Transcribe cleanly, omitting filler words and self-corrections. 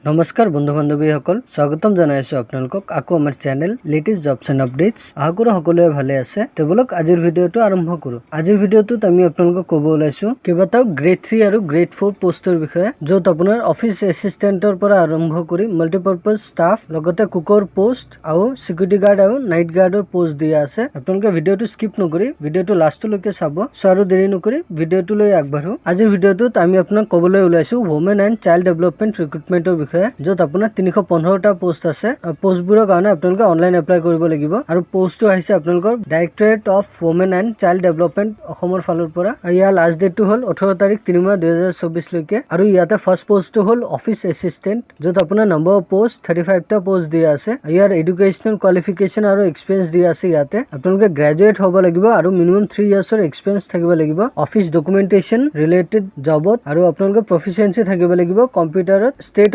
নমস্কাৰ বন্ধু বান্ধৱীসকল, স্বাগতম জনাইছোঁ আপোনালোকক আকৌ আমাৰ channel latest jobs and updates. আশা কৰোঁ সকলোৱে ভালে আছে। তে ব'লক, আজিৰ ভিডিঅ'টো আৰম্ভ কৰোঁ। আজিৰ ভিডিঅ'টোত আমি আপোনালোকক ক'ব ওলাইছোঁ কেইবাটাও গ্ৰেড 3 আৰু গ্ৰেড 4 পষ্টৰ বিষয়ে, য'ত আপোনাৰ অফিচ এছিষ্টেণ্টৰ পৰা আৰম্ভ কৰি মাল্টিপাৰ্পাজ ষ্টাফ, লগতে কুকৰ পষ্ট আৰু চিকিউৰিটি গাৰ্ড আৰু নাইট গাৰ্ডৰ পষ্ট দিয়া আছে। আপোনালোকে ভিডিঅ'টো স্কিপ নকৰি ভিডিঅ'টো লাষ্টলৈকে চাব। চ' আৰু দেৰি নকৰি ভিডিঅ'টো লৈ আগবাঢ়ো। আজিৰ ভিডিঅ'টোত আমি আপোনাক ক'বলৈ ওলাইছোঁ ৱমেন এণ্ড চাইল্ড ডেভেলপমেণ্ট ৰিক্ৰুটমেণ্টৰ বিষয়ে, য'ত আপোনাৰ 315টা পষ্ট আছে। পষ্টবোৰৰ কাৰণে আপোনালোকে অনলাইন এপ্লাই কৰিব লাগিব আৰু পষ্টটো আহিছে আপোনালোকৰ Directorate of Women and Child Development, অসমৰ ফালৰ পৰা। আৰু ইয়াৰ লাষ্ট ডেটটো হ'ল 18 তাৰিখ 3 মাহ 2024লৈকে। আৰু ইয়াতে ফাৰ্ষ্ট পষ্টটো হ'ল অফিচ এছিষ্টেণ্ট, য'ত আপোনাৰ নম্বৰ অফ পষ্ট 35টা পষ্ট দিয়া আছে। ইয়াৰ এডুকেশ্যনেল কোৱালিফিকেশ্যন আৰু এক্সপিৰিয়েঞ্চ দিয়া আছে। ইয়াতে আপোনালোকে গ্ৰেজুৱেট হ'ব লাগিব আৰু মিনিমাম 3 ইয়াৰ্ছৰ এক্সপিৰিয়েঞ্চ থাকিব লাগিব অফিচ ডকুমেণ্টেশ্যন ৰিলেটেড জবত আৰু আপোনালোকে প্ৰফিচিয়েঞ্চি থাকিব লাগিব কম্পিউটাৰত ষ্টেট